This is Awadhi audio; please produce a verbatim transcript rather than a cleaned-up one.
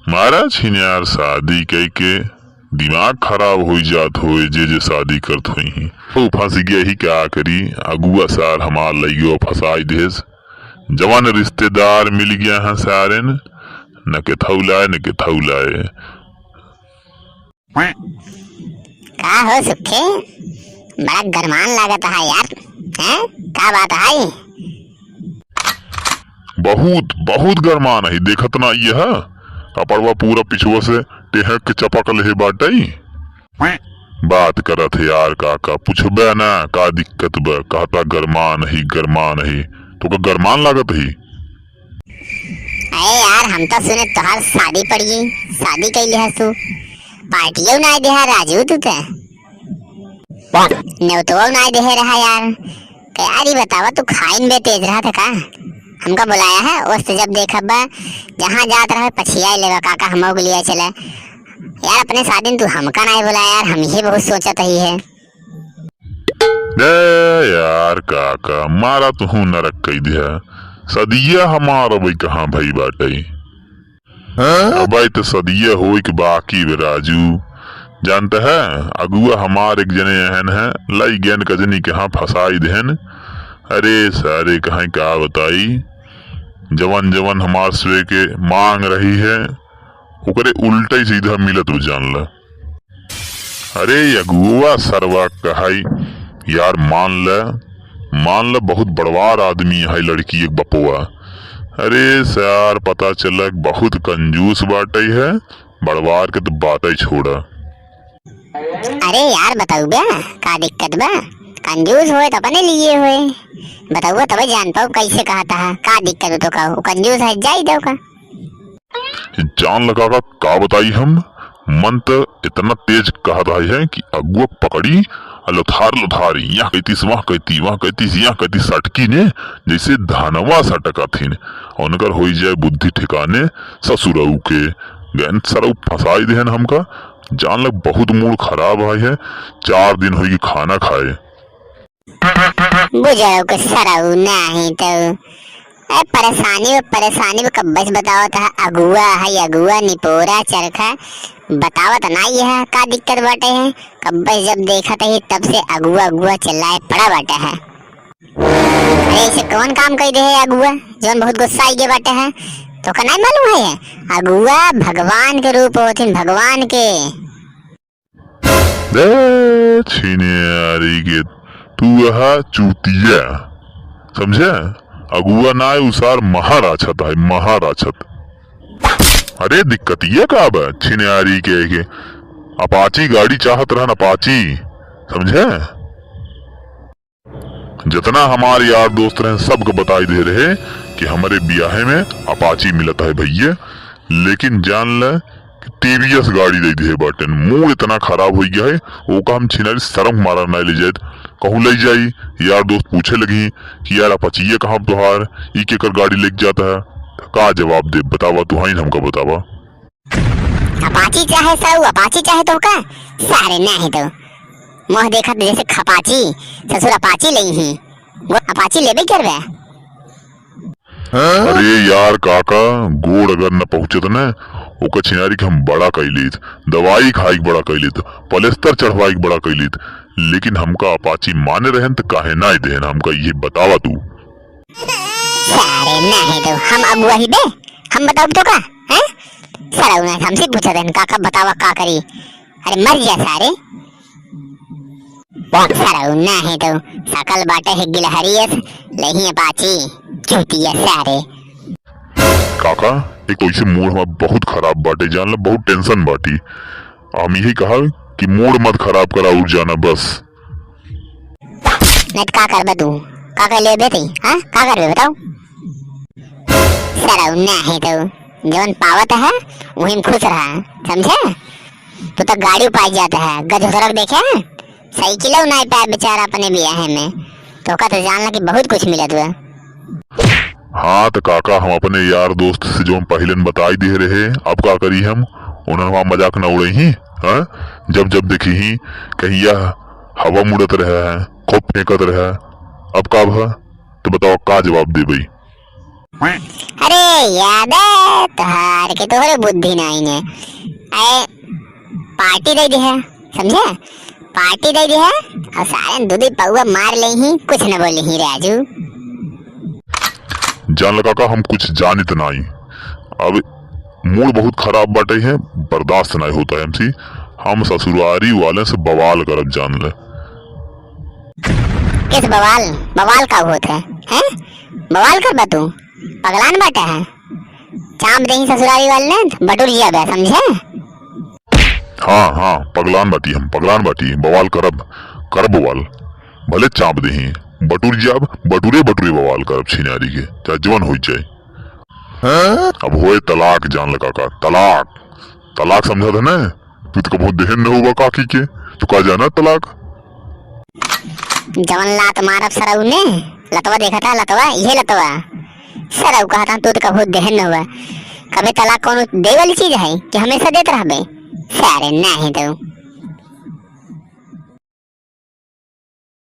मारा छिनार, शादी कई के दिमाग खराब होई जात होए, जे जे शादी करत होई ही। वो फंस गया ही, का करी, अगुआ सार हमार लइगो फंसाई देस। जवन रिश्तेदार मिल गया है सारेन, न के थौलाए, न के थौलाए। का हो सुखे, बड़ा गरमान लागत है यार, हैं? का बात है? बहुत, बहुत गरमान है, देखत ना ये है, कपड़वा पूरा पिछुआ से टेहक के चपक ले बाटई। बात करत है यार काका, पूछबे ना का दिक्कत बा, कहता गरमान ही, गरमान ही, तो का गरमान लागत ही? अरे यार, हम तो सुने तोहार शादी पड़ गई, शादी कैले हस तू, पार्टियों ना दे है राजू तू ते। नेवतवा ना देहे रहा यार। का यार, ई बतावा, तू खाइन बे तेज रहा था का? हमका बुलाया है, ओस्त जब देखब बा, जहाँ जात रहे पछिया लेबा, काका हमहू के लिए चले। यार, अपने शादी में तू हमका ना बुलाया यार, हम ये बहुत सोचत ही है। दे यार काका, मारा तुहू नरक कई दिया। सदिया हमार अबे कहाँ भई बाटे? हाँ? अबे तो सदिया होई के बाकी बे राजू। जानते है, अगुआ हमार एक जने अहन है, लई गेन कजनी के हाँ फंसाई देहन। अरे सारे कहाँ का बताई, जवन जवन हमार स्वे के मांग रही है, ओकरे उल्टा ही सीधा मिलत बा, जान ला। अरे अगुआ सरवा कहाई, यार मान ले, मान ले, बहुत बड़वार आदमी है लड़की एक बपवा। अरे सार, पता चला बहुत कंजूस बाटे है, बड़वार के तो बात ही छोड़ा। अरे यार, बताऊ बे, का दिक्कत बा? कंजूस होए तो अपने लिए होए, बताऊ तबे जान पाऊ कैसे कहता है, का दिक्कत हो तो का, वो कंजूस है, जाई दो का। जान लगा का, का बताई हम, मन त इतना तेज कहत है कि अगुआ पकड़ी, आ लथार लथार, यहाँ कहतीस, वहाँ कहती, वहाँ कहतीस, यहाँ कहतीस, सटकी ने जैसे धनवा सटकथिन, उनकर होई जाए बुद्धि ठिकाने। ससुरऊ के गैन सरऊ फंसाई देहन हमका। जान लग बहुत मूड खराब है, चार दिन होई कि खाना खाए। बुझाऊ के सरऊ नाही तो। ए, परेशानी में, परेशानी में कब्बे से बतावत है, अगुआ है, अगुआ निपोरा चरखा, बतावत नाही है, का दिक्कत बाटे है? कब्बे से जब देखत है, तब से अगुआ, अगुआ चिल्लाए पड़ा बाटे है। अरे, ऐसे कौन काम कई दे है अगुआ, जौन बहुत गुस्सा आई गया बाटे है? तो का नाही मालूम है, अगुआ भगवान के रूप होथिन, भगवान के। दे छिनारी के, तू अहा चूतिया, समझे? अगुआ ना है, उ सार महाराक्षस है, महाराक्षस। अरे दिक्कतिया का बा, छिनारी के, के अपाची गाड़ी चाहत रहन, अपाची, समझे? जितना हमार यार दोस्त रहे, सबके बताई दे रहे कि हमरे बियाहे में अपाची मिलत है भैया, लेकिन जान ले कि टीवीएस गाड़ी दे दिए बाटेन। मूड इतना खराब हो गया है, ओका हम छिनारी शर्म मारा ना ले जाए, कहूँ ले जाई, यार दोस्त पूछे लगी कि यार अपाचिया कहाँ तोहार, ई केकर गाड़ी लेके जाता है, का जवाब दे, बतावा, तू ही हमका बतावा। अपाची चाहे साऊ, अपाची चाहे तो का? सारे नाही तो। मोह देखत जैसे खपाची, ससुर अपाची लेई ही। गो अपाची लेबे करबे। अरे यार काका, गोड़ अगर न पहुँचत न, ओकर छिनारी के हम बड़ा कई लीत, दवाई खाई के बड़ा कई लीत, पलेस्तर चढ़वाई के बड़ा कई लीत, लेकिन हमका अपाची माने रहन त काहे ना देहन, हमका ये बतावा तू। सारे नाही तो हम अगुआ ही बे, हम बताऊ तो का, हैं? सरऊ ना हमसे पूछत हन, काका बतावा का करी? अरे मर जा सारे। सरऊ नाही तो सकल बाटे है गिलहरियस, लेही अपाची, चूतिया सारे। काका, एक तो इसे मूड हमार बहुत खराब बाटे, जान ला बहुत टेंशन बाटी। हम यही कहा कि मूड मत खराब करा और जाना बस। नहीं तो का करबे तू? का कर लेबे तू? हाँ? का करबे बताओ? सरऊ नाही तो जौन पावत है, वही में खुश रहा, समझे? तू तो गाड़ी पाई जाता है, गज उतरक देखे? साइकिल नहीं पाए बेचारा अपने बियाहे में, तो का तो जान ला कि बहुत कुछ मिलत हुआ। हाँ, तो काका, हम अपने यार दोस्त से जौन पहिलन बताई दिए रहे, अब का करी हम? उन्हन वहाँ मजाक न उड़ई ही, हाँ? जब जब देखी ही, कहीं यह हवा मुड़त रहे है, खूब फेंकत रहे, अब का भा? तो बताओ, का जवाब देबई? अरे यादव, तोहार ये तोहरे बुद्धि नाहीं है। अरे पार्टी दे दिहे, समझे? पार्टी दे दिहे, और सारे दू दू पौआ मार लेही, कुछ न बोलिही राजू। जान लगा का हम कुछ जानित नाहीं। अब मूड बहुत खराब बाटे है, बर्दाश्त नाहीं होता है हमसे। हम ससुरारी वाले से बवाल करब, जान ले। किस बवाल? बवाल का होत है? हैं? बवाल करबा तू? पगलान बाटे है? चाप देही ससुरारी वाले ने, बटुर जिया बे, समझे? हाँ, हाँ, पगलान बाटी हम, पगलान बाटी, बवाल करब, करब बवाल। भले चाप देही, बटुर जिया, बटुरे, बटुरे बवाल करब छिनारी के, चाहे जवन होइ जाए। अब होए तलाक, जान लगा का, तलाक, तलाक समझत है ना? तू तो कबो देहन न हुआ काकी के, तू का जाना तलाक? जवन लात मारब सरऊ ने, लतवा देखा था, लतवा, इहे लतवा। सरऊ कहता, तू तो कबो देहन न हुआ। कबे तलाक कौनो दे वाली चीज है कि हमेशा देत रहबे? सारे नाहीं दऊ।